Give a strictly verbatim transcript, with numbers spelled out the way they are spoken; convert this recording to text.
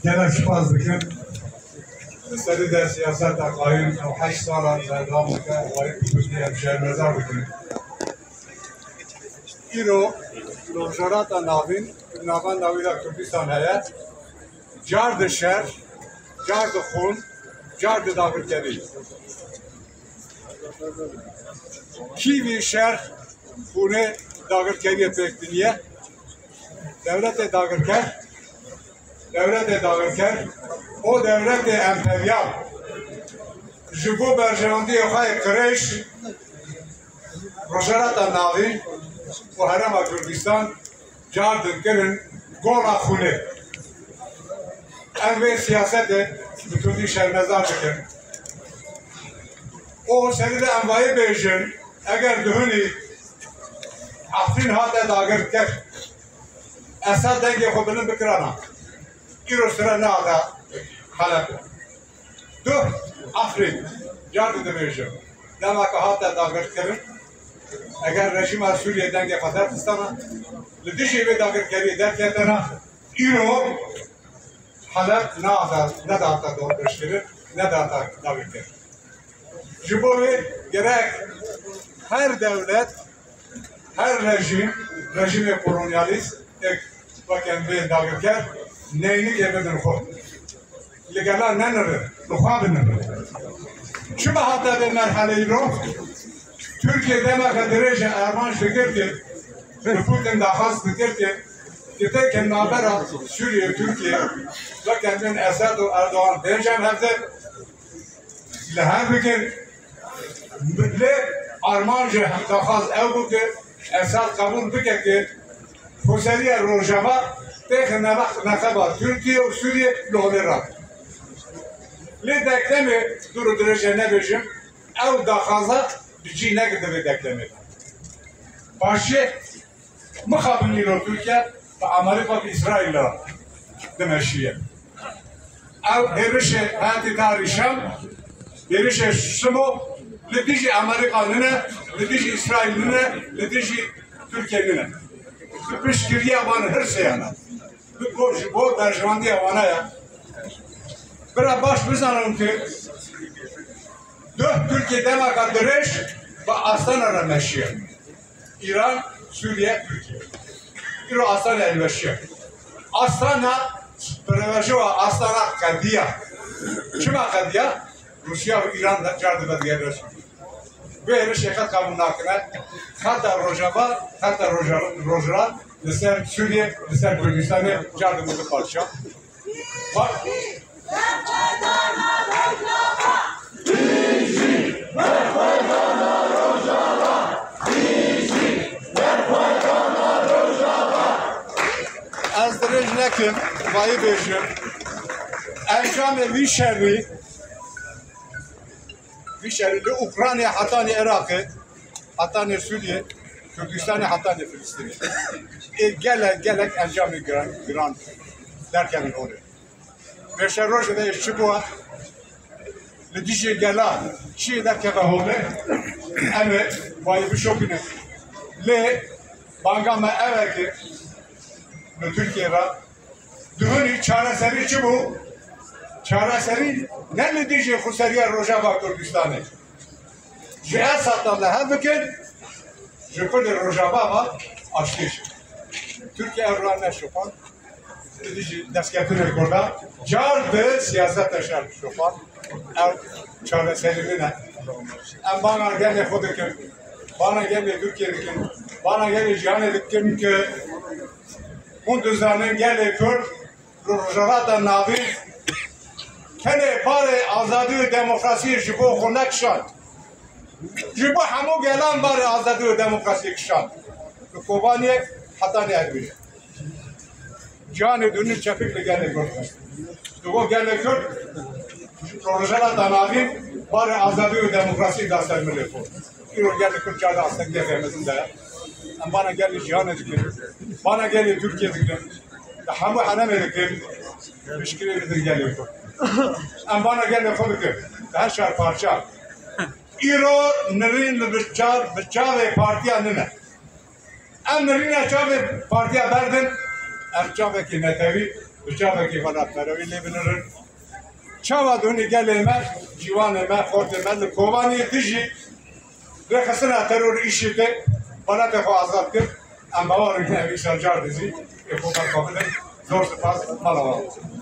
Gelek spas dikim. Li serî de siyaseta qayîm û heşt sala berdewam dike, wayî Kurdî em şermezar dikin. Îro Rojhilata Navîn, navenda wî de Kurdistan heye. Car di şer, car di xûn, car di dagirkerî. Kî vî şer, xûnê, dagirkeriyê pêk tiniye? Dewletê dagirker, dewletê dagirker, o dewletê emperyal ji bo berjewendiyê xwe yê qirêj, Rojhilata Navîn û Herêma Kurdistan car din kirin gola xûnê. Em vê siyasetê bi tundî şermezar dikin. Û serî de em vayê bêjin, eger duhunî Efrîn hate dagirker, Esad dengê xwe bilind bikirana, îro sire neada Helebê. Duh Efrîn, car dibêjim, dema ku hate dagirkirin, eger rejîma Sûriyê dengê xwe derxistana, li dijî vê dagirkeriyê derketena, îro Heleb nehata, nedata dorpêçkirin, nedata dagirkirin. Ji bo vê gerek her dewlet, her rejîm, rejîmê kolonyalîst, ek weke em bên dagirker, neynikê bidin xwe. Li gela nenirin, li xwe binirin. Çima hate vê merheleyê îro? Tirkiye demeke dirêj e armanc dikir ki, li Putin daxwaz dikir ki, ki têkin navbera Sûriye û Tirkiye, weke em bên Esed û Erdogan bêjin hevdê, li hev bikin, lê armanc û daxwaz ew bû ki Esad qebûl bike ki xweseriya Rojava têxe neveq-, neqeba Tirkiye û Sûriye li holê rake. Lê denklemê dûr û dirêje nebêjim, ew daxwaza bi cî negirtibê denklemê. Paşê mixabin îro Tirkiye bi Amerîka bi Îsraîl re dimeşiye. Ew hêrişê hatî tarî Şam, hêrişê Şimo li dijî Amerîka nine, li dijî Îsraîl nine, li dijî Tirkiye nine. Bi piştgiriya van hirsêyan e. Bi bo, ji bo berjewendiya wana ye. Bira baş bizanin ki duh Tirkiye demaka dirêj bi Astana re meşiye. Îran, Sûriye, Tirkiye. Îro Astana elweşiye. Astana, bi rewşa Astana qediya. Çima qediya? Rûsya û Îran de car dibe digere Sûriye. Vê hêrişê qet qebûl nakine. Xeta Rojava, xeta Roja-, Rojava li ser Sûriye, li ser Kurdistanê car dibe du parça. Bak. Ez dirêj nekim, vayî bêjim. Encamê vî şerî, vî şerî li Ukrayna hetanî Iraqê, hetanî Sûriyê, Kurdistanê, hetanî Filistînê. Ê gelek, gelek encamê giran, giran derkevin holê. Pêşerojê de çi bû? Li dijî gela çi derkeve holê? Em ê vayî bişopînin. Lê banga me ev e ki li Tirkiye re duhunî çareserî çi bû? Çareserî ne li dijî xweseriya Rojava Kurdistanê. Ji Esad re li hev bikin, ji Kurdê Rojava ve aştî. Tirkiye ev ra neşopand. Li dijî destketinê Kurda car bi siyaseta şer şopand. Ew çareserî nîne. Em bana gelê xwe dikin, bana gelê Tirkiye dikin, bana gelê cîhanê dikin ki hûn dizanin gelê Kurd li Rojhilata Navîn tenê barê azadî û demokrasiyê ji bo xwe nekişand. Ji bo hemû gelan barê azadî û demokrasiyê kişand. Li Kobaniyê hetanî Erbilê. Cîhanê dûnî çepik li gelê Kurd xist. Digo gelê Kurd, Rojhilata Navîn barê azadî û demokrasiyê da ser milê xwe. Îro gelê Kurd carê astengiyeke mezin de ye. Em bana gelê cîhanê dikin. Bana gelê Tirkiye dikin. Li hemû herêmê dikin. Piştgirê bidin gelê Kurd. Em bana gelê xwe bikin. Di her çar parça. Îro nirîn li bi çav-, bi çavê partiya nine. Em nirîna çavê partiya berdin, em çavekî netewî, Bi çavekî xwe navperewî lê binirin. Çawa dûnî gelê me, ciwanê me, xortê me li Kobaniyê dijî rêxistina teror û IŞÎDê welatê xwe azad kir. Em bawer in ev îsal car dizî ê xwe berxwe bidin. Zor spas, mala wan.